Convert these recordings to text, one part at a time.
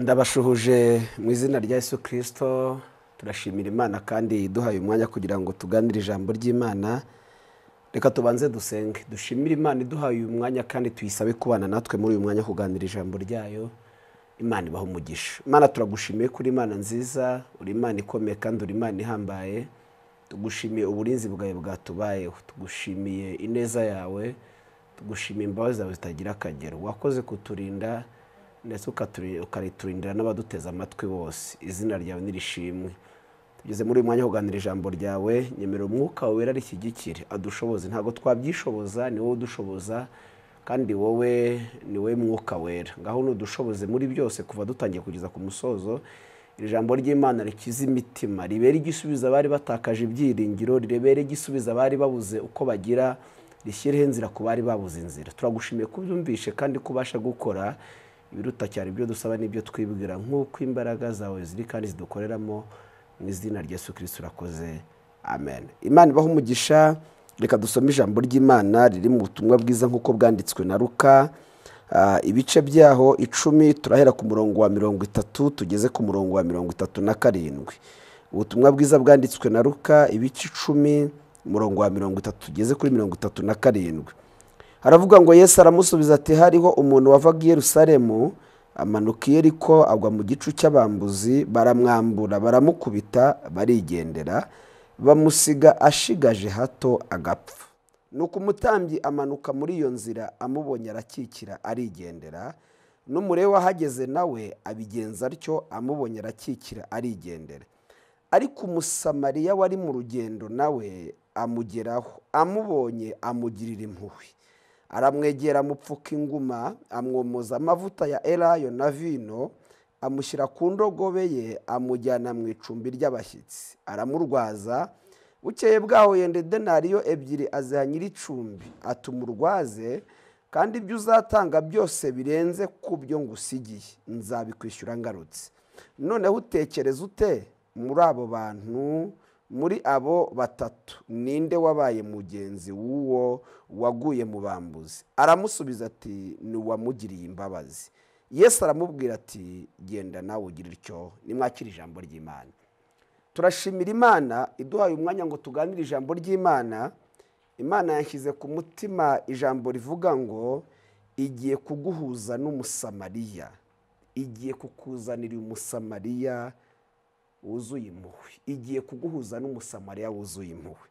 Ndabashuhuje mu izina rya Yesu Kristo. Turashimira Imana kandi iduhaye umwanya kugira ngo tuganire ijambo ry'Imana. Reka tubanze dusenge, dushimire Imana iduhaye uyu mwanya kandi tuyisabe kubana natwe muri uyu mwanya kuganira ijambo ryayo. Imana ibahe umugisha. Imana turagushimiye kuri Imana nziza, uri Imana ikomeye kandi uri Imana ihambaye. Tugushimiye uburinzi bwawe bwatubayeho, tugushimiye ineza yawe, tugushimiye imbabazi zawe zitagira akagero. Wakoze kuturinda ndetse ukariturindira n'abaduteze amatwi bose. Izina ryawe nirishimwe. Tugeze muri uyu mwanya wo kuganira ijambo ryawe, nyemera umwuka wera rishyigikire, adushoboze. Ntabwo twabyishoboza, ni wowe udushoboza, kandi wowe ni wowe mwuka wera. Ngaho nudushoboze muri byose kuva dutangiye kugeza ku musozo. Ijambo ry'Imana rikiza imitima, ribere igisubizo abari batakaje ibyiringiro, ribere igisubizo abari babuze uko bagira, rishyireho inzira ku bari babuze inzira. Turagushimiye kubyumvishe kandi kubasha gukora ibiruta cyane ibyo dusaba n'ibyo twibwira, nk'uko imbaraga zawe ziri kandi zidukoreramo. Mu izina rya Yesu Kristo urakoze, amen. Imana ibahe umugisha. Reka dusome ijambo ry'Imana riri mu butumwa bwiza nk'uko bwanditswe na Luka, ibice byaho 10, turahera ku murongo wa 30 tugeze ku murongo wa 37. Ubutumwa bwiza bwanditswe na Luka ibice 10, umurongo wa 30 tugeze kuri 37. Haravuga ngo Yesu aramusubiza ati hariho umuntu wavaga i Yerusalemu amanuka i Yeriko agwa mu gicu cy'abambuzi, baramwambura baramukubita barigendera, bamusiga ashigaje hato agapfa. Nuko umutambyi amanuka muri iyo nzira amubonye arakikira arigendera, n'umulewi ahageze nawe abigenza atyo, amubonye arakikira arigendera. Ariko Umusamariya wari mu rugendo nawe amugeraho, amubonye amugirira impuhwe, aramwegera amupfuka inguma, amwomoza amavuta ya elayo na vino, amushyira ku ndogobe ye, amujyana mu icumbi ry'abashyitsi, aramurwaza. Bukeye bwaho yenda idenariyo 2 aziha nyir'icumbi, atuma urwaze, kandi ibyo uzatanga byose birenze ku byo ngusigiye nzabikwishyura ngarutse. Noneho utekereza ute muri abo bantu, muri abo batatu ninde wabaye mugenzi w'uwo waguye mu bambuzi? Aramusubiza ati ni uwamugiriye imbabazi. Yesu aramubwira ati genda nawe ugire utyo. Nimwakire ijambo ry'Imana. Turashimira Imana iduhaye umwanya ngo tuganire ijambo ry'Imana. Imana yanshyize ku mutima ijambo rivuga ngo igiye kuguhuza n'Umusamariya, igiye kukuzanira Umusamariya wuzuye impuhwe, igiye kuguhuza n'Umusamariya wuzuye impuhwe.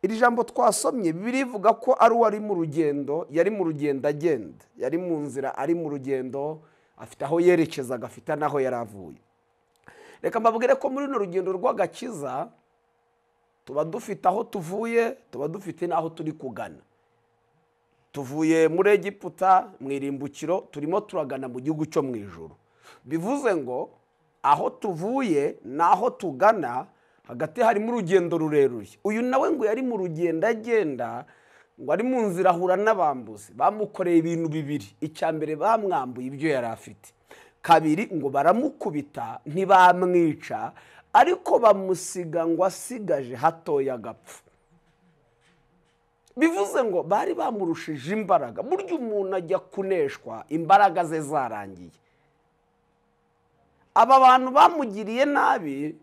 Iri jambo twasomye birivuga ko ari uwari mu rugendo, yari mu rugendo agenda, yari mu nzira ari mu rugendo, afite aho yerekezaga, afite n'aho yari avuye. Reka mbabwire ko muri runo rugendo rw'agakiza tuba dufite aho tuvuye, tuba dufite n'aho turi kugana. Tuvuye muri Egiputa mu irimbukiro, turimo turagana mu gihugu cyo mu ijuru. Bivuze ngo aho tuvuye n'aho tugana hagati harimo urugendo rurerure. Uyu nawe ngo yari mu rugendo agenda, ngo ari mu nzira ahura n'abambuzi, bamukoreye ibintu bibiri. Icya mbere bamwambuye ibyo yari afite, kabiri ngo baramukubita ntibamwica, ariko bamusiga ngo asigaje hatoya agapfa. Bivuze ngo bari bamurushije imbaraga. Burya umuntu ajya kuneshwa imbaraga ze zarangiye. Aba bantu bamugiriye nabi,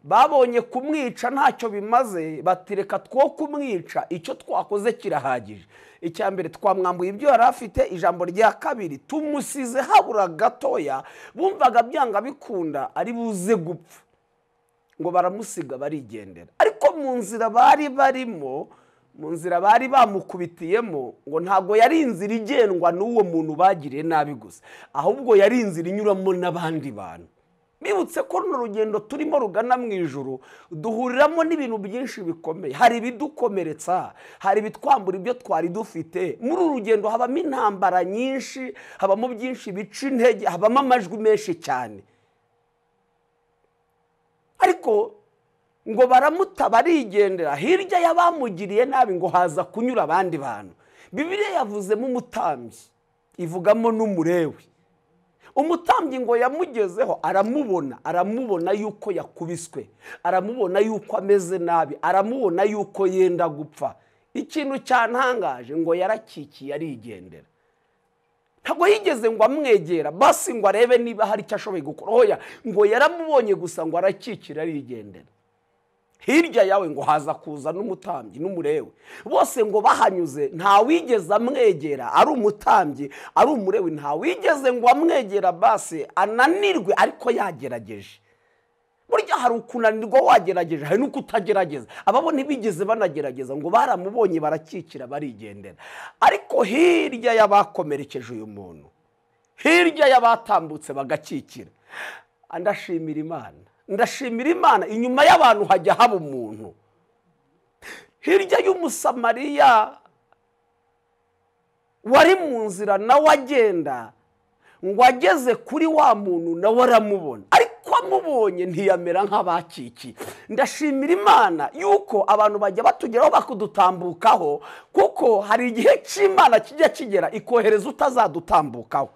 babonye kumwica ntacyo bimaze, batireka two kumwica, icyo twakoze kirahagije. Icya mbere twamwambuye ibyo yari afite, ijambo rya kabiri tumusize habura gatoya, bumvaga byanga bikunda ari buze gupfa, ngo baramusiga barigendera. Ariko mu nzira bari barimo, mu nzira bari bamukubitiyemo, ngo ntago yari inzira igendwa n'uwo muntu bagiriye nabi gusa, ahubwo yari inzira inyuramo n'abandi bantu. Bibutse ko runo rugendo turimo rugana mu ijuru duhuriramo n'ibintu byinshi bikomeye. Hari ibidukomeretsa, hari ibitwambura ibyo twari dufite. Muri uru rugendo habamo intambara nyinshi, habamo byinshi bica intege, habamo amajwi menshi cyane. Ariko ngo baramuta barigendera, hirya y'abamugiriye nabi ngo haza kunyura abandi bantu. Bibiliya yavuzemo umutambyi, ivugamo n'umulewi. Umutambyi ngo yamugezeho aramubona, aramubona yuko yakubiswe, aramubona yuko ameze nabi, aramubona yuko yenda gupfa. Ikintu cyantangaje ngo yarakikiye arigendera. Ntabwo yigeze ngo amwegera basi ngo arebe niba hari icyo ashoboye gukora. Oya, ngo yaramubonye gusa ngo arakikira arigendera. Hirya yawe ngo haza kuza n'umutambyi n'umurewe, bose ngo bahanyuze ntawigeze amwegera, ari umutambyi ari umurewe, ntawigeze ngo amwegera basi ananirwe, ariko yagerageje. Burya hari ukunanirwa wagerageje, hari n'uko utagerageza. Ababo ntibigeze banagerageza, ngo baramubonye barakikira barigendera. Ariko hirya y'abakomerekeje uyu muntu, hirya y'abatambutse bagakikira, ndashimira Imana, ndashimira Imana. Inyuma y'abantu hajya haba umuntu. Hirya y'Umusamariya wari mu nzira nawe agenda, ngo ageze kuri wa muntu nawe aramubona, ariko amubonye ntiyamera nk'abakikiye. Ndashimira Imana yuko abantu bajya batugeraho bakudutambukaho, kuko hari igihe cy'Imana kijya kigera ikohereza utazadutambukaho.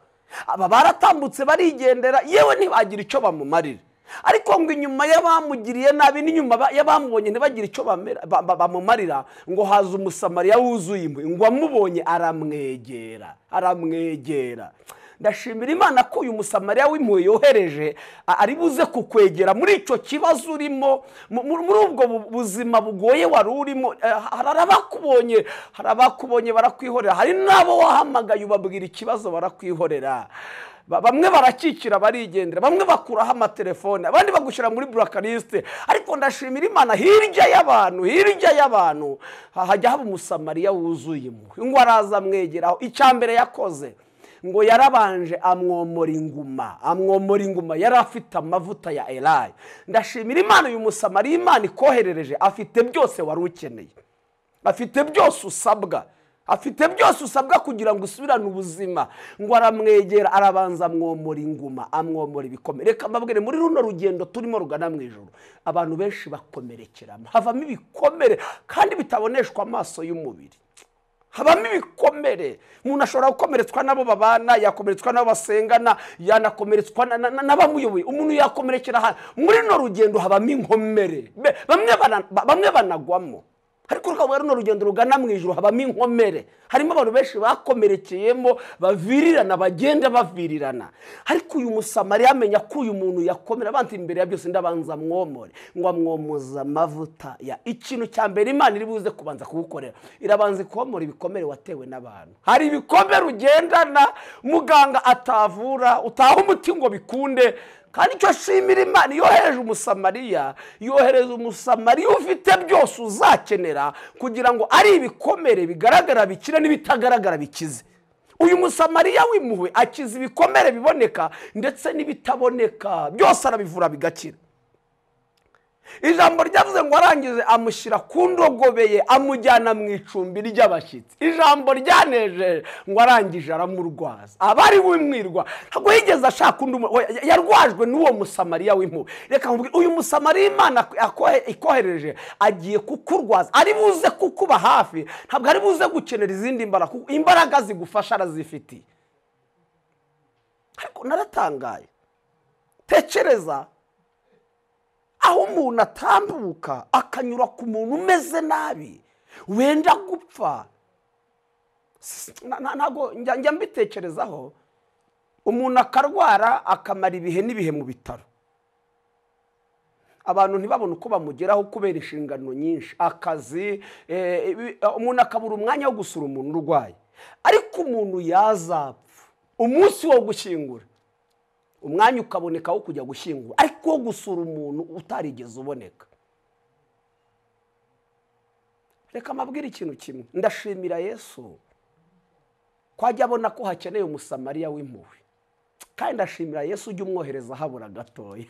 Aba baratambutse barigendera, yewe ntibagira icyo bamumarira. Ariko ngo inyuma y'abamugiriye nabi n'inyuma y'abamubonye ntibagire icyo bamumarira, ngo haza Umusamariya wuzuye impuhwe, ngo amubonye aramwegera, aramwegera. Ndashimira Imana ko uyu Musamariya w'impuhwe yohereje ari buze kukwegera muri icyo kibazo urimo, muri ubwo buzima bugoye wari urimo. Hari abakubonye barakwihorera, hari n'abo wahamagaye ubabwira ikibazo barakwihorera. Bamwe barakikira barigendera, bamwe bakuraho amatelefone, abandi bagushyira muri burakariste. Ariko ndashimira Imana, hirya y'abantu, hirya y'abantu hajya haba Umusamariya wuzuye impuhwe, ngo araza amwegeraho. Icya mbere yakoze, ngo yarabanje amwomora inguma, amwomora inguma, yari afite amavuta ya Elayo. Ndashimira Imana uyu Musamariya Imana ikoherereje afite byose wari ukeneye, afite byose usabwa, afite byose usabwa kugira ngo usubirane ubuzima. Ngo aramwegera, arabanza amwomora inguma, amwomora ibikomere. Reka mbabwire, muri runo rugendo turimo rugana mu ijuru, abantu benshi bakomerekeramo, havamo ibikomere kandi bitaboneshwa amaso y'umubiri. Habamo ibikomere. Umuntu ashobora gukomeretswa n'abo babana, yakomeretswa n'abo basengana, yanakomeretswa n'abamuyoboye. Umuntu yakomerekera ahantu. Muri runo rugendo habamo inkomere, bamwe banagwamo. Ariko runo rugendo rugana mu ijuru habamo inkomere, harimo abantu benshi bakomerekeyemo, bavirirana, bagenda bavirirana. Ariko uyu Musamariya amenya ko uyu muntu yakomera, abantu imbere ya byose ndabanza mwomore, ngo amwomoza amavuta ya. Ikintu cya mbere Imana iri buze kubanza kugukorera, irabanza ikomora ibikomere watewe n'abantu. Hari ibikomere ugendana muganga atavura, utaha umuti ngo bikunde. Kandi icyo shimira Imana, yohereje Umusamariya, yohereza Umusamariya ufite byose uzakenera kugira ngo ari ibikomere bigaragara bikire n'ibitagaragara bikize. Uyu Musamariya w'impuhwe akiza ibikomere biboneka ndetse n'ibitaboneka, byose arabivura bigakira. Ijambo ryavuze ngo arangije amushyira ku ndogobe ye, amujyana mu icumbi ry'abashyitsi. Ijambo ryanejeje ngo arangije aramurwaza, abari wimwirwa. Ntabwo yigeze ashaka undi, yarwajwe n'uwo Musamariya w'impuhwe. Reka nkubwire, uyu Musamariya Imana ikohereje agiye kukurwaza, ari buze kukuba hafi, ntabwo ari buze gukenera izindi mbaraga, kuko imbaraga zigufasha arazifitiye. Ariko naratangaye, tekereza aho umuntu atambuka akanyura ku muntu umeze nabi wenda gupfa. Ntabwo njya mbitekerezaho, umuntu akarwara akamara ibihe n'ibihe mu bitaro, abantu ntibabone uko bamugeraho kubera inshingano nyinshi, akazi, umuntu akabura umwanya wo gusura umuntu urwaye. Ariko umuntu yazapfa umunsi wo gushyingura, umwanya ukaboneka wo kujya gushyingura, ariko wo gusura umuntu utarigeze uboneka. Reka mbabwire ikintu kimwe, ndashimira Yesu ko ajya abona ko hakeneye Umusamariya w'impuhwe. Kandi ndashimira Yesu ujya umwohereza habura gatoya,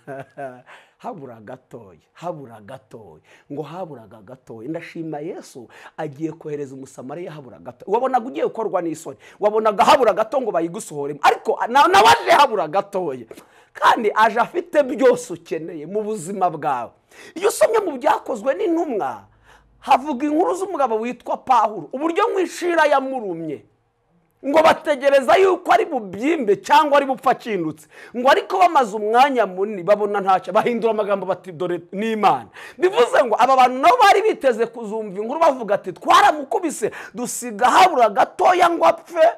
habura gatoya, habura gatoya, ngo haburaga gatoya. Ndashima Yesu agiye kohereza Umusamariya habura gato. Wabonaga ugiye gukorwa n'isoni, wabonaga habura gato ngo bayigusohoremo, ariko nawe aje habura gatoya, kandi aje afite byose ukeneye mu buzima bwawe. Iyo usomye mu Byakozwe n'Intumwa havuga inkuru z'umugabo witwa Pawulo, uburyo mwishira yamurumye, ngo bategereza yuko ari bubyimbe cyangwa ari bupfa akindutse, ngo ariko bamaze umwanya munini babona ntacyo, bahindura amagambo bati dore n'Imana. Bivuze ngo aba bantu nabo bari biteze kuzumva inkuru bavuga ati twaramukubise dusiga habura gatoya ngo apfe,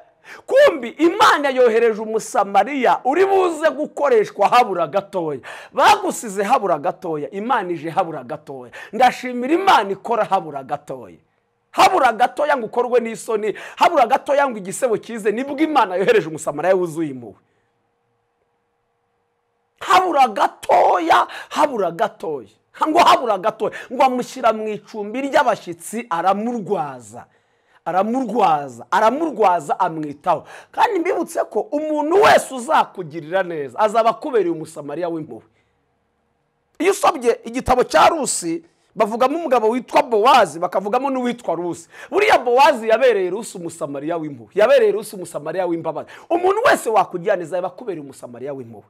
Kumbi Imana yohereje Umusamariya uri buze gukoreshwa habura gatoya. Bagusize habura gatoya, Imana ije habura gatoya. Ndashimira Imana ikora habura gatoya. Habura gatoya ngo ukorwe n'isoni, habura gatoya ngo igisebo kize, nibwo Imana yohereje Umusamariya wuzuye impuhwe. Habura gatoya, habura gatoya, ngo habura gatoya, ngo amushyira mu icumbi ry'abashyitsi, aramurwaza, aramurwaza, aramurwaza, amwitaho. Kandi mbibutse ko umuntu wese uzakugirira neza azaba akubereye Umusamariya w'impuhwe. Iyo usomye igitabo cya Rusi, bavugamo umugabo witwa Bowazi, bakavugamo n'uwitwa Rusi. Buriya Bowazi yabereye Rusi Umusamariya w'impuhwe, yabereye Rusi Umusamariya w'imbabazi. Umuntu wese wakugira neza yaba akubereye Umusamariya w'impuhwe.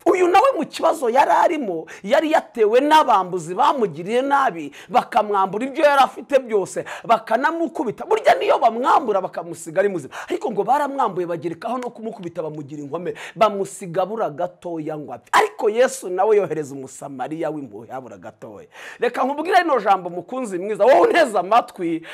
Uyu nawe mu kibazo yari arimo, yari yatewe n'abambuzi bamugiriye nabi, bakamwambura ibyo yari afite byose, bakanamukubita. Burya niyo bamwambura bakamusiga ari muzima, ariko ngo baramwambuye bagerekaho no kumukubita, bamugira inkomere, bamusiga abura gatoya ngo apfe. Ariko Yesu nawe yohereza Umusamariya w'impuhwe habura gatoya. Reka nkubwire rino jambo mukunzi mwiza, wowe unteze amatwi,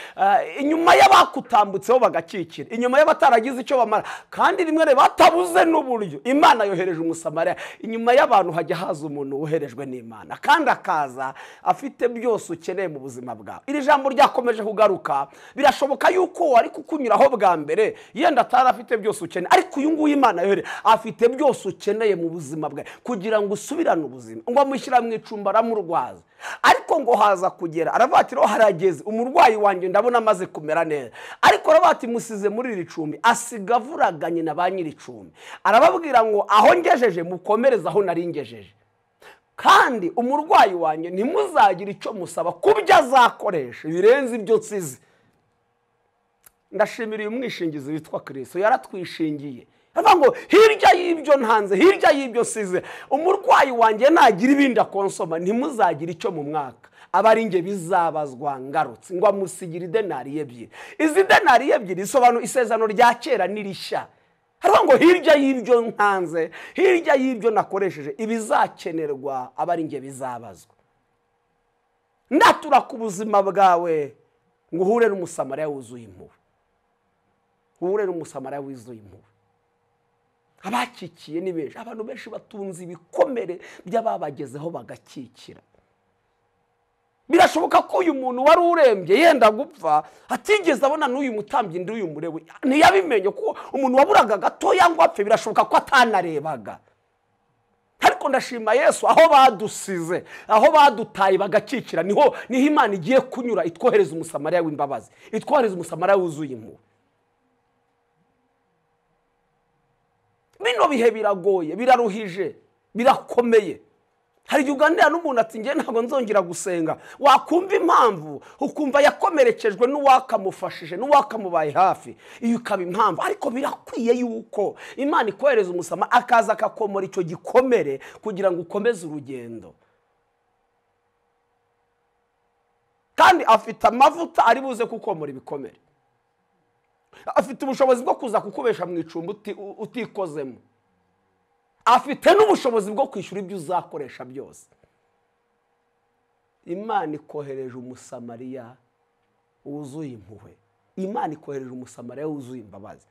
inyuma y'abakutambutseho bagakikira, inyuma y'abataragize icyo bamara, kandi rimwe batabuze n'uburyo, Imana yohereje Umusamariya. Inyuma y'abantu hajya haza umuntu woherejwe n'Imana, kandi akaza afite byose ukeneye mu buzima bwawe. Iri jambo ryakomeje kugaruka. Birashoboka yuko wari kukunyuraho bwa mbere yenda atari afite byose ukeneye, ariko uyu nguyu Imana yohereje afite byose ukeneye mu buzima bwawe kugira ngo usubirane ubuzima. Ngo amushyira mu icumbi aramurwaza, ariko ngo haza kugera aravuga ati harageze umurwayi wanjye ndabona amaze kumera neza. Ariko aravuga ati musize muri iri cumbi, asiga avuraganye na ba nyiri icumbi, arababwira ngo aho ngejeje mukomereze aho nari ngejeje, kandi umurwayi wanjye ntimuzagire icyo musaba kubyo azakoresha birenze ibyo nsize. Ndashimira uyu mwishingizi witwa Kristo, yaratwishingiye. Aravuga ngo hirya y'ibyo ntanze, hirya y'ibyo nsize, umurwayi wanjye nagira ibindi akonsoma ntimuzagire icyo mu mwaka, aba ari nge bizabazwa ngarutse. Ngo amusigira idenari ebyiri. Izi denari ebyiri zisobanura isezerano rya kera n'irishya. Aravuga ngo hirya y'ibyo ntanze, hirya y'ibyo nakoresheje, ibizakenerwa aba ari nge bizabazwa. Ndatura ku buzima bwawe ngo uhure n'Umusamariya wuzuye impuhwe, uhure n'Umusamariya wuzuye impuhwe. Abakikiye ni benshi, abantu benshi batunze ibikomere by'ababagezeho bagakikira. Birashoboka ko uyu muntu wari urembye yenda gupfa atigeze abona n'uyu mutambyi n'uyu murewe, ntiyabimenye ko umuntu waburaga gatoya ngo apfe, birashoboka ko atanarebaga. Ariko ndashima Yesu, aho badusize, aho badutaye bagakikira, niho Imana igiye kunyura itwohereza Umusamariya w'imbabazi, itwohereza Umusamariya wuzuye impuhwe. Bino bihe biragoye, biraruhije, birakomeye. Hari igihe uganira n'umuntu ati ngewe ntabwo nzongera gusenga, wakumva impamvu, ukumva yakomerekejwe n'uwakamufashije, n'uwakamubaye hafi, iyo ikaba impamvu. Ariko birakwiye yuko Imana ikohereza Umusamariya akaza akakomora icyo gikomere kugira ngo ukomeze urugendo. Kandi afite amavuta ari buze kukomora ibikomere, afite ubushobozi bwo kuza kukubesha mu icumbi utikozemo, afite n'ubushobozi bwo kwishyura ibyo uzakoresha byose. Imana ikohereje Umusamariya wuzuye impuhwe, Imana ikohereje Umusamariya wuzuye imbabazi.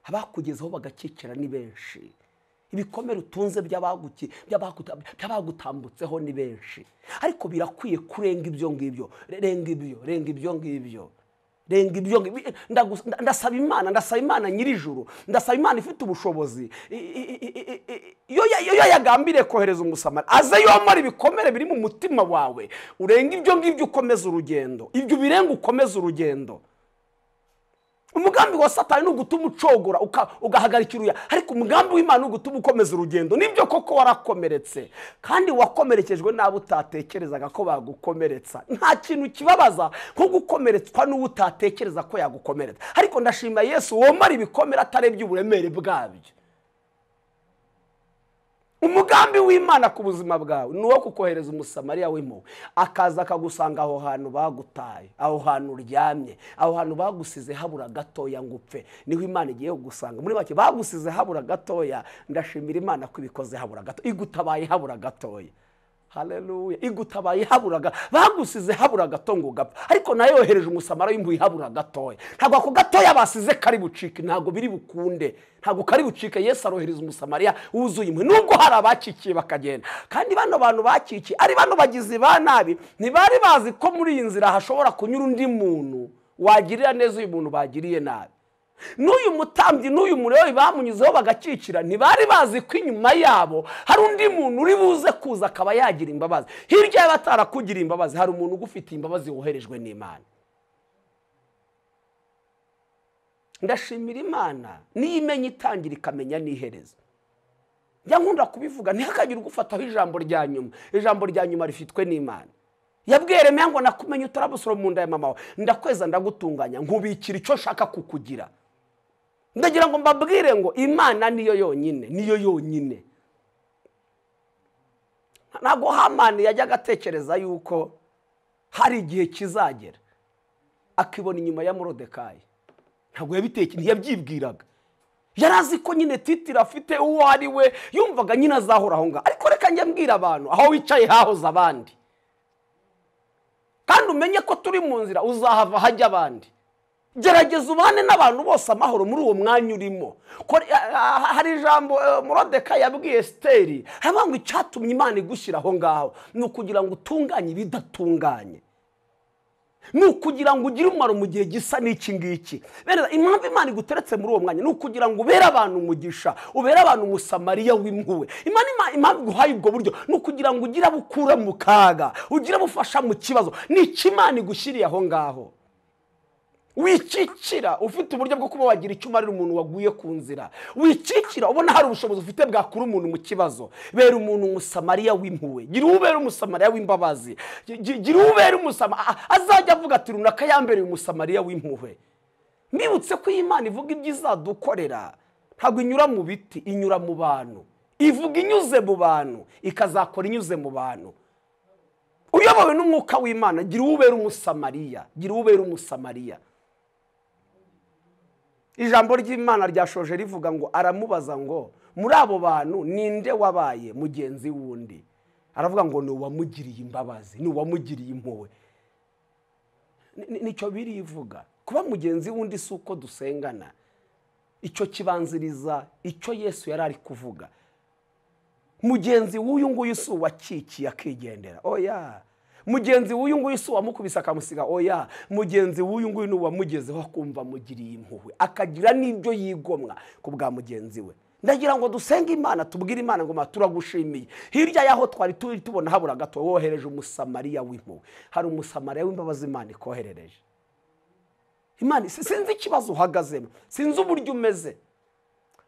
Abakugezeho bagakikira ni benshi, ibikomere utunze by'abagutambutseho ni benshi, ariko birakwiye kurenga ibyo ngibyo. Renga ibyo, renga ibyo ngibyo, renga ibyo. Ndasaba Imana, ndasaba Imana nyir'ijuru, ndasaba Imana ifite ubushobozi, iyo yagambiriye kohereza Umusamariya aze yomora ibikomere biri mu mutima wawe, urenga ibyo ngibyo ukomeza urugendo, ibyo birenga ukomeza urugendo. Umugambi wa Satani ni ugutuma ucogora ugahagarika uruya, ariko umugambi w'Imana ni ugutuma ukomeza urugendo. Nibyo koko warakomeretse, kandi wakomerekejwe n'abo utatekerezaga ko bagukomeretsa. Nta kintu kibabaza nko gukomeretswa n'uwo utatekereza ko yagukomeretsa. Ariko ndashima Yesu womara ibikomere atarebye uburemere bwabyo. Umugambi w'Imana ku buzima bwawe ni uwo kukohereza Umusamariya w'impuhwe, akaza akagusanga aho hantu bagutaye, aho hantu uryamye, aho hantu bagusize habura gatoya ngo upfe, niho Imana igiye kugusanga. Muri make bagusize habura gatoya, ndashimira Imana ko ibikoze habura gato, igutabaye habura gatoya. Haleluya. Igutabaye haburaga, bagusize habura gato ngo gapfa, ariko nayo yohereje umusamara w'impuhwe habura gatoya. Ntabwo ako gatoya basize kari bucike, ntabwo biri bukunde, ntabwo kari bucike. Yesu arohereza umusamariya wuzuye impuhwe, nubwo hari abakikiye bakagenda. Kandi bano bantu bakikiye ari bano bagizi ba nabi, ntibari bazi ko muri iyi nzira hashobora kunyura undi muntu wagirira neza uyu muntu bagiriye nabi. N'uyu mutambyi n'uyu murewi bamunyuzeho bagakikira, ntibari bazi ko inyuma yabo hari undi muntu uri buze kuza akaba yagira imbabazi. Hirya y'abatarakugira imbabazi hari umuntu ugufitiye imbabazi woherejwe n'Imana. Ndashimira Imana niyo imenya itangira ikamenya n'iherezo. Njya nkunda kubivuga, ntihakagire ugufataho ijambo rya nyuma. Ijambo rya nyuma rifitwe n'Imana. Yabwiye Yeremiya ngo nakumenye utarabusoro mu nda ya mama wawe, ndakweza ndagutunganya, nkubikira icyo nshaka kukugira. Ndagira ngo mbabwire ngo Imana niyo yonyine, niyo yonyine. Ntabwo Hamani yajyaga atekereza yuko hari igihe kizagera akibona inyuma ya Moridekayi. Ntabwo yabitekereje, ntiyabyibwiraga. Yari azi ko nyine titira afite uwo ari we, yumvaga nyine azahora aho ngaho. Ariko reka njye mbwira abantu, aho wicaye hahoze abandi. Kandi umenye ko turi mu nzira uzahava hajya abandi. Gerageza ubane n'abantu bose amahoro muri uwo mwanya urimo. Hari ijambo Moridekayi yabwiye Esiteri, aravuga ngo icyatumye Imana igushyira aho ngaho ni ukugira ngo utunganye ibidatunganye, ni ukugira ngo ugire umumaro mu gihe gisa n'iki ngiki. Impamvu Imana iguteretse muri uwo mwanya ni ukugira ngo ubere abantu umugisha, ubere abantu umusamariya w'impuhwe. Imana impamvu iguhaye ubwo buryo ni ukugira ngo ugire abo ukura mu kaga, ugire abo ufasha mu kibazo. Ni iki Imana igushyiriye aho ngaho? Wikikira ufite uburyo bwo kuba wagira icyo umarira umuntu waguye ku nzira. Wikikira ubona hari ubushobozi ufite bwakura umuntu mu kibazo. Bera umuntu umusamariya w'impuhwe, gira ubera umusamariya w'imbabazi, gira ubera umusamariya azajya avuga ati runaka yambereye umusamariya w'impuhwe. Mbibutse ko Imana ivuga ibyo izadukorera, ntabwo inyura mu biti, inyura mu bantu. Ivuga inyuze mu bantu, ikazakora inyuze mu bantu. Uyobowe n'umwuka w'Imana, gira ubera umusamariya, gira ubera umusamariya. Ijambo ry'Imana ryashoje rivuga ngo aramubaza ngo muri abo bantu ninde wabaye mugenzi wundi? Aravuga ngo ni uwamugiriye imbabazi, ni uwamugiriye impuhwe. Nicyo birivuga. Kuba mugenzi wundi si uko dusengana. Icyo kibanziriza icyo Yesu yari ari kuvuga. Mugenzi w'uyu nguyu si uwakikiye akigendera. Oya. Mugenzi w'uyu nguyu si uwamukubise akamusiga. Oya. Mugenzi w'uyu nguyu ni uwamugezeho akumva amugiriye impuhwe, akagira n'ibyo yigomwa ku bwa mugenzi we. Ndagira ngo dusenge Imana, tubwire Imana ngo turagushimiye. Hirya y'aho twari turi tubona habura gato, wohereje umusamariya w'impuhwe. Hari umusamariya w'imbabazi Imana ikoherereje. Imana sinzi ikibazo uhagazemo, sinzi uburyo umeze.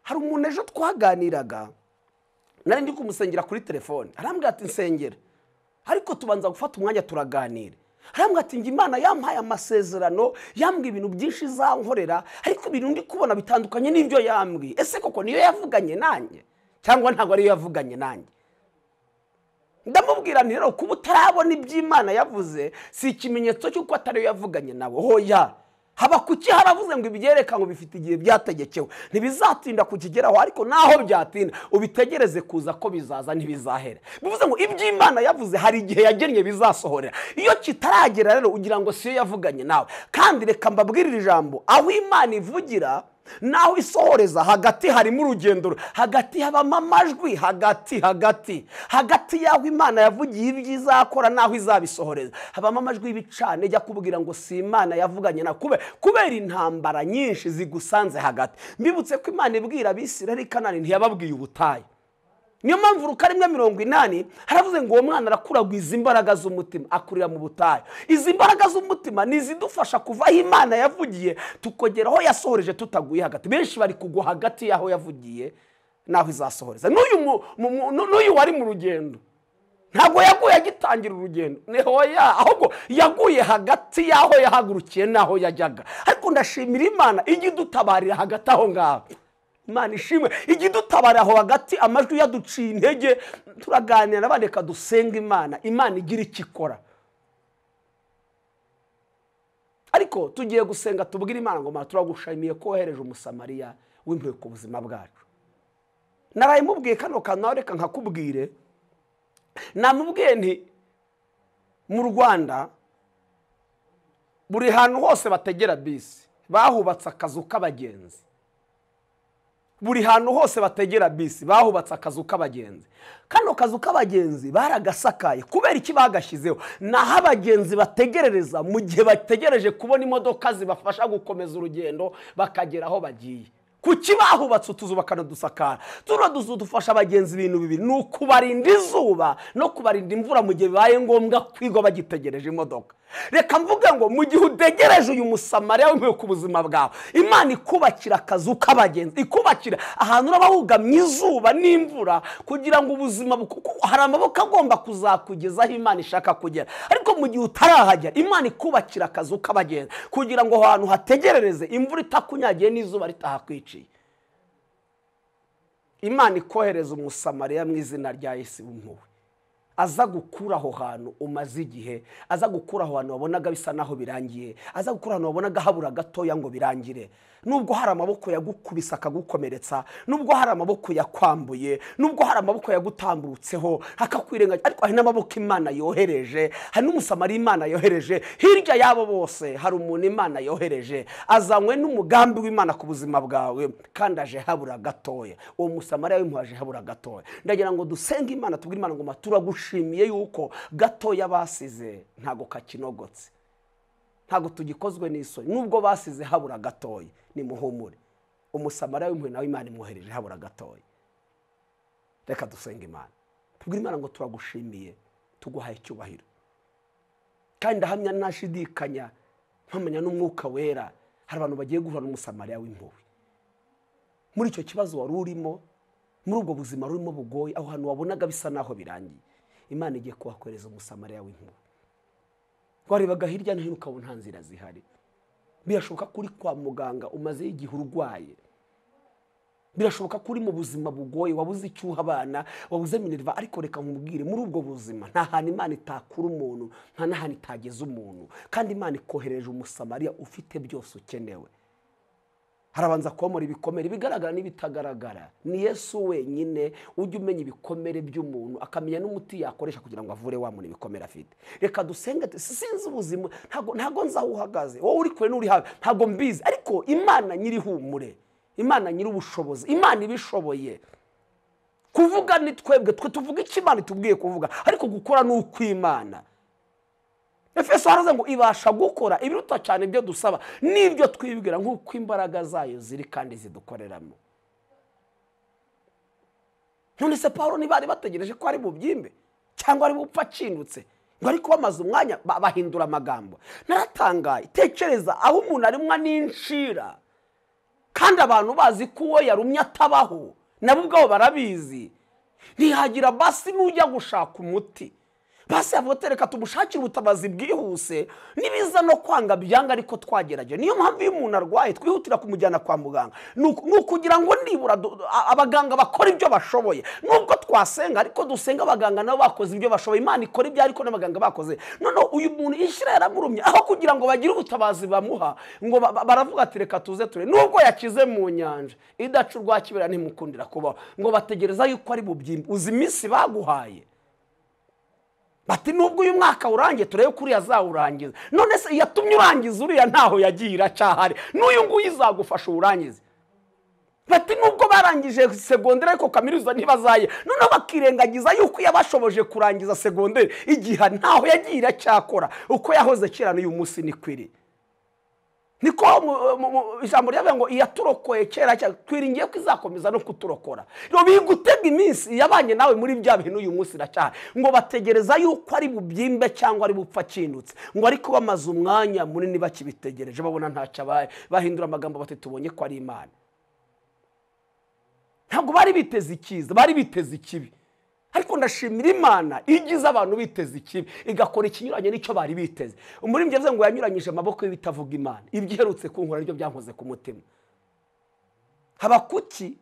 Hari umuntu ejo twaganiraga, nari ndi kumusengera kuri telefone, arambwira ati nsengera, ariko tubanza gufata umwanya turaganira. Arambwira ati njye Imana yampaye amasezerano, yambwiye ibintu byinshi izankorera, ariko ibintu ndi kubona bitandukanye n'ibyo yambwiye. Ese koko niyo yavuganye nanjye cyangwa ntabwo ariyo yavuganye nanjye? Ndamubwira nti rero kuba utarabona iby'Imana yavuze si ikimenyetso cy'uko atariyo yavuganye nawe. Hoya. Haba kuki haravuze ngo ibyereka ngo bifite igihe byategekewe, ntibizatinda kukigeraho, ariko naho byatinda ubitegereze kuza ko bizaza, ntibizahera. Bivuze ngo iby'Imana yavuze hari igihe yagennye bizasohorera. Iyo kitaragera rero ugira ngo siyo yavuganye nawe. Kandi reka mbabwirire ijambo, aho Imana ivugira naho isohoreza hagati harimo urugendo, hagati habamo amajwi, hagati hagati hagati y'aho Imana yavugiye ibyo izakora naho izabisohoreza habamo amajwi y'ibicane jya kubwira ngo si Imana yavuganye na kubera intambara nyinshi zigusanze hagati. Mbibutse ko Imana ibwira Abisirayeli Kanani ntiyababwiye ubutayu. Niyo mpamvu Luka 1:80 haravuze ngo uwo mwana arakuragwiza imbaraga z'umutima akurira mu butayu. Izi mbaraga z'umutima ni izidufasha kuva aho Imana yavugiye tukogera aho yasohoreje tutaguye hagati. Benshi bari kugwa hagati y'aho yavugiye naho izasohoreza. N'uyu wari mu rugendo ntabwo yaguye agitangira urugendo, hoya, ahubwo yaguye hagati y'aho yahagurukiye n'aho yajyaga. Ariko ndashimira Imana ijya idutabarira hagati aho ngaho. Imana ishimwe ijya idutabara aho hagati, amajwi yaduciye intege, turaganira n'abandi reka dusenga Imana, Imana igira icyo ikora. Ariko tugiye gusenga tubwire Imana ngo Mana turagushimiye ko wohereje umusamariya w'impuhwe ku buzima bwacu. Naraye mubwiye kano kantu, nawe reka nkakubwire. Namubwiye nti mu Rwanda buri hantu hose bategera bisi bahubatse akazu k'abagenzi. Buri hantu hose bategera bisi bahubatse akazu k'abagenzi. Kano kazu k'abagenzi baragasakaye. Kubera iki bagashyizeho? Naho abagenzi bategerereza mu gihe bategereje kubona imodoka zibafasha gukomeza urugendo bakagera aho bagiye. Kuki bahubatse utuzu bakanadusakara? Tuno duzu dufasha abagenzi ibintu bibiri, ni ukubarinda izuba no kubarinda imvura mu gihe bibaye ngombwa kwigwa bagitegereje imodoka. Reka mvuge ngo mu gihe utegereje uyu Musamariya w'impuhwe ku buzima bwawe, Imana ikubakira akazu k'abagenzi, ikubakira ahantu uraba wugamye izuba n'imvura kugira ngo ubuzima, hari amaboko agomba kuzakugezaho Imana ishaka kugera. Ariko mu gihe utarahagera, Imana ikubakira akazu k'abagenzi kugira ngo ahantu hategerereze imvura itakunyagiye n'izuba ritahakwiciye. Imana ikohereza Umusamariya mu izina rya Yesu w'impuhwe, aza gukura aho hantu umaze igihe, aza gukura aho hantu wabonaga bisa naho birangiye, aza gukura ahantu wabonaga habura gatoya ngo birangire. Nubwo hari amaboko yagukubisa akagukomeretsa, nubwo hari amaboko yakwambuye, nubwo hari amaboko yagutambutseho akakwirengagiza, ariko hari n'amaboko Imana yohereje, hari n'Umusamariya Imana yohereje. Hirya yabo bose hari umuntu Imana yohereje, azanywe n'umugambi w'Imana ku buzima bwawe, kandi aje habura gatoya. Uwo Musamariya w'impuhwe aje habura gatoya. Ndagira ngo dusenge Imana, tubwire Imana ngo turagushimiye yuko gatoya basize ntago kakinogotse, ntago tugikozwe n'isoni. Nubwo basize habura gatoya, ni muhumure. Umusamariya w'impuhwe nawe Imana imwohereje habura gatoya. Reka dusenge Imana, tubwire Imana ngo turagushimiye, tuguhaye icyubahiro. Kandi ndahamya ntashidikanya, mpamanya n'Umwuka Wera, hari abantu bagiye guhura n'Umusamariya w'impuhwe. Muri icyo kibazo wari urimo, muri ubwo buzima rurimo bugoye, aho hantu wabonaga bisa naho birangiye, Imana igiye kuhakohereza Umusamariya w'impuhwe. Warebaga hirya no hino ukabona nta nzira zihari. Birashoboka ko uri kwa muganga umaze igihe urwaye, birashoboka ko uri mu buzima bugoye, wabuze icyuha abana, wabuze minerva, ariko reka nkubwire, muri ubwo buzima nta hantu Imana itakura umuntu, nta n'ahantu itageza umuntu. Kandi Imana ikohereje Umusamariya ufite byose ukenewe. Harabanza komora ibikomere bigaragara n'ibitagaragara. Ni Yesu wenyine ujya umenya ibikomere by'umuntu, akamenya n'umuti yakoresha kugira ngo avure wa muntu ibikomere afite. Reka dusenge. Sinzi ubuzima, ntago nzi aho uhagaze, wowe uri kure n'uri hafi ntago mbizi, ariko Imana nyiri humure, Imana nyiri ubushobozi, Imana ibishoboye. Kuvuga ni twebwe, twe tuvuga icyo Imana itubwiye kuvuga, ariko gukora ni ukw'Imana. Efeso haraza ngo ibasha gukora ibiruta cyane ibyo dusaba n'ibyo twibwira, nk'uko imbaraga zayo ziri kandi zidukoreramo. None se Paulo ntibari bategereje ko ari bubyimbe cyangwa ari bupfa akindutse, ngo ariko bamaze umwanya bahindura amagambo? Naratangaye. Tekereza aho umuntu arimwa n'inshira, kandi abantu bazi ko uwo yarumye atabaho, nabo ubwabo barabizi. Ntihagira basi n'ujya gushaka umuti, basi yavuga reka tumushakire ubutabazi bwihuse, nibiza no kwanga byanga ariko twagerageje. Niyo mpamvu iyo umuntu arwaye twihutira kumujyana kwa muganga, ni ukugira ngo nibura abaganga bakora ibyo bashoboye. Nubwo twasenga, ariko dusenga abaganga nabo bakoze ibyo bashoboye. Imana ikora ibyo ariko n'abaganga bakoze. Noneho uyu muntu ishira yaramurumye, aho kugira ngo bagire ubutabazi bamuha, ngo baravuga ati reka tuze ture. Nubwo yakize mu nyanja idaca urwa kibera ntimukundira kubaho, ngo bategereza yuko ari bubyimbe. Uzi iminsi baguhaye? Bati nubwo uyu mwaka urangiye turebe ko uriya azawurangiza. None se yatumye urangiza uriya ntaho yagiye, iracyahari, n'uyu nguyu izagufasha uwurangize. Bati nubwo barangije segonderi ariko kaminuza ntibazaye. Noneho bakirengagiza yuko yabashoboje kurangiza segonderi igihe ntaho yagiye, iracyakora uko yahoze kera n'uyu munsi ni kwiri. Niko ijambo ryavuga ngo iyaturokoye kera, twiringiye ko izakomeza no kuturokora. Rero bigutega iminsi yabanye nawe muri bya bintu uyu munsi iracyahari. Ngo bategereza yuko ari bubyimbe cyangwa ari bupfa akindutse, ngo ariko bamaze umwanya munini bakibitegereje babona ntacyo abaye, bahindura amagambo bati tubonye ko ari Imana. Ntabwo bari biteze ikiza, bari biteze ikibi. Ariko ndashimira Imana igize abantu biteze ikibi, igakora ikinyuranye n'icyo bari biteze. Umuririmbyi yavuze ngo yanyuranyije amaboko y'ibitavuga Imana, ibyo iherutse kunkora nibyo byankoze ku mutima. Habakuki,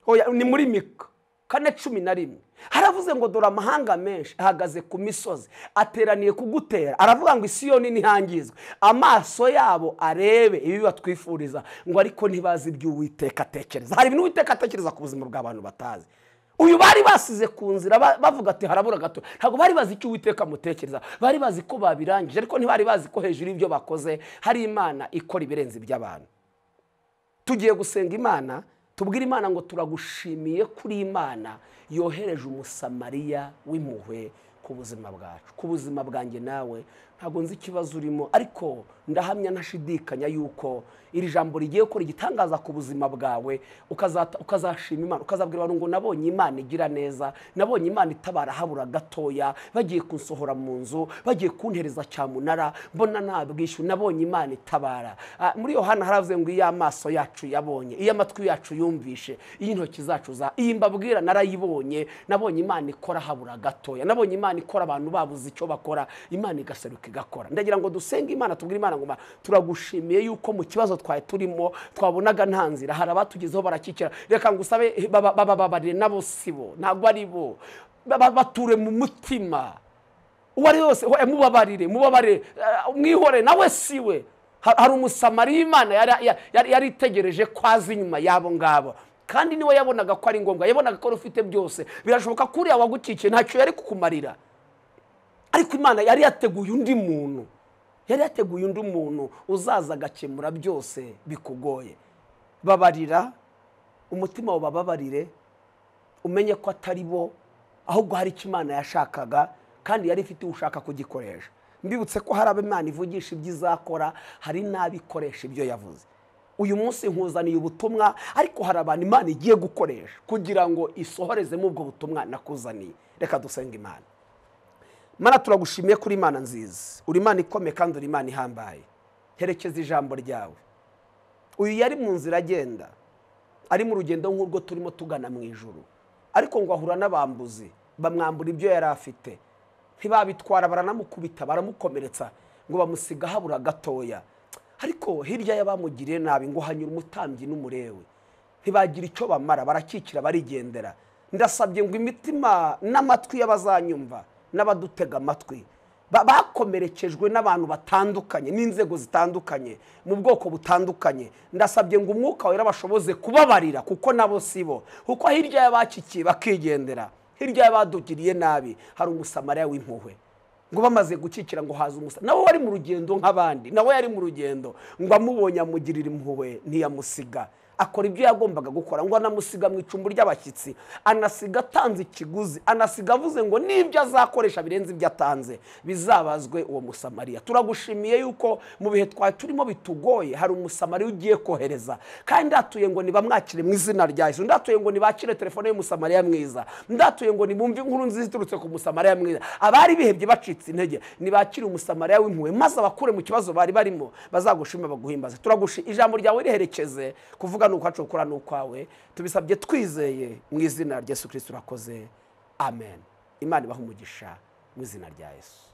oya ni muri Mika 4:11, haravuze ngo dore amahanga menshi ahagaze ku misozi ateraniye kugutera. Aravuga ngo Isiyoni ntihangizwe, amaso yabo arebe ibi batwifuriza, ngo ariko ntibazi ibyo Uwiteka atekereza. Hari ibintu Uwiteka atekereza ku buzima bw'abantu batazi. Uyu bari basize ku nzira bavuga ati harabura gato. Ntabwo bari bazi icyo Uwiteka amutekereza, bari bazi ko babirangije, ariko ntibari bazi ko hejuru y'ibyo bakoze hari Imana ikora ibirenze iby'abantu. Tugiye gusenga Imana, tubwire Imana ngo turagushimiye kuri Imana yohereje Umusamariya w'impuhwe ku buzima bwacu, ku buzima bwanjye nawe. Ntabwo nzi ikibazo urimo, ariko ndahamya ntashidikanya yuko iri jambo rigiye gukora igitangaza ku buzima bwawe, ukazashima Imana, ukazabwira abantu ngo nabonye Imana igira neza, nabonye Imana itabara habura gatoya, bagiye kunsohora mu nzu, bagiye kuntereza cyamunara, mbona nta bwishyu, nabonye Imana itabara. Muri Yohana haravuze ngo iyo amaso yacu yabonye, iyo amatwi yacu yumvishe, iyo intoki zacu za, iyi mbabwira narayibonye, nabonye Imana ikora habura gatoya, nabonye Imana ikora abantu babuze icyo bakora, Imana igaseruka igakora. Ndagira ngo dusenge Imana, tubwire Imana ngo turagushimiye yuko mu kibazo twari turimo twabonaga nta nzira, hari abatugezeho barakikira. Reka ngusabe bababarire nabo sibo, ntabwo ari bo, bature mu mutima uwo ari wese, mubabarire, mubabarire, mwihore nawe siwe. Hari Umusamariya Imana yari itegereje ko aza inyuma y'abo ngabo, kandi niwe yabonaga ko ari ngombwa, yabonaga ko ufite byose. Birashoboka ko uriya wagukikiye ntacyo yari kukumarira, ariko Imana yari yateguye undi muntu, yari yateguye undi muntu uzaza agakemura byose bikugoye. Babarira, umutima wabababarire, umenye ko atari bo, ahubwo hari icyo Imana yashakaga kandi yari ifite ushaka kugikoresha. Mbibutse ko hari abo Imana ivugisha ibyo izakora, hari n'abikoresha ibyo yavuze. Uyu munsi nkuzaniye ubutumwa, ariko hari abantu Imana igiye gukoresha kugira ngo isohorezemo ubwo butumwa nakuzaniye. Reka dusenge Imana. Mana, turagushimiye kuri Imana nziza, uri Imana ikomeye kandi uri Imana ihambaye. Herekeza ijambo ryawe. Uyu yari mu nzira agenda, ari mu rugendo nk'urwo turimo tugana mu ijuru, ariko ngo ahura n'abambuzi bamwambura ibyo yari afite, ntibabitwara, baranamukubita, baramukomeretsa, ngo bamusiga habura gatoya. Ariko hirya y'abamugiriye nabi ngo hanyura umutambyi n'umurewe, ntibagira icyo bamara, barakikira barigendera. Ndasabye ngo imitima n'amatwi y'abazanyumva n'abadutega amatwi bakomerekejwe n'abantu batandukanye n'inzego zitandukanye mu bwoko butandukanye, ndasabye ngo umwuka wera bashoboze kubabarira, kuko nabo sibo, kuko hirya y'abakikiye bakigendera, hirya y'abadugiriye nabi hari Umusamariya w'impuhwe. Ngo bamaze gukikira ngo haza umusa, nawe wari mu rugendo nk'abandi, nawe yari mu rugendo, ngo amubonye amugirira impuhwe ntiyamusiga, akora ibyo yagombaga gukora, ngo anamusiga mu icumbi ry'abashyitsi, anasiga atanze ikiguzi, anasiga avuze ngo n'ibyo azakoresha birenze ibyo atanze bizabazwe uwo Musamariya. Turagushimiye yuko mu bihe twari turimo bitugoye hari Umusamariya ugiye kohereza, kandi ndatuye ngo nibamwakire mu izina rya Yesu, ndatuye ngo nibakire telefone y'Umusamariya mwiza, ndatuye ngo nibumve inkuru nziza iturutse ku Musamariya mwiza. Abari bihebye bacitse intege nibakire Umusamariya w'impuhwe, maze abakure mu kibazo bari barimo, bazagushima baguhimbaze. Turagushimiye, ijambo ryawe riherekeze kuvuga nuko gukora n'ukwawe, tubisabye twizeye mu izina rya Yesu Kristo urakoze, amen. Imana ibahe umugisha mu izina rya Yesu.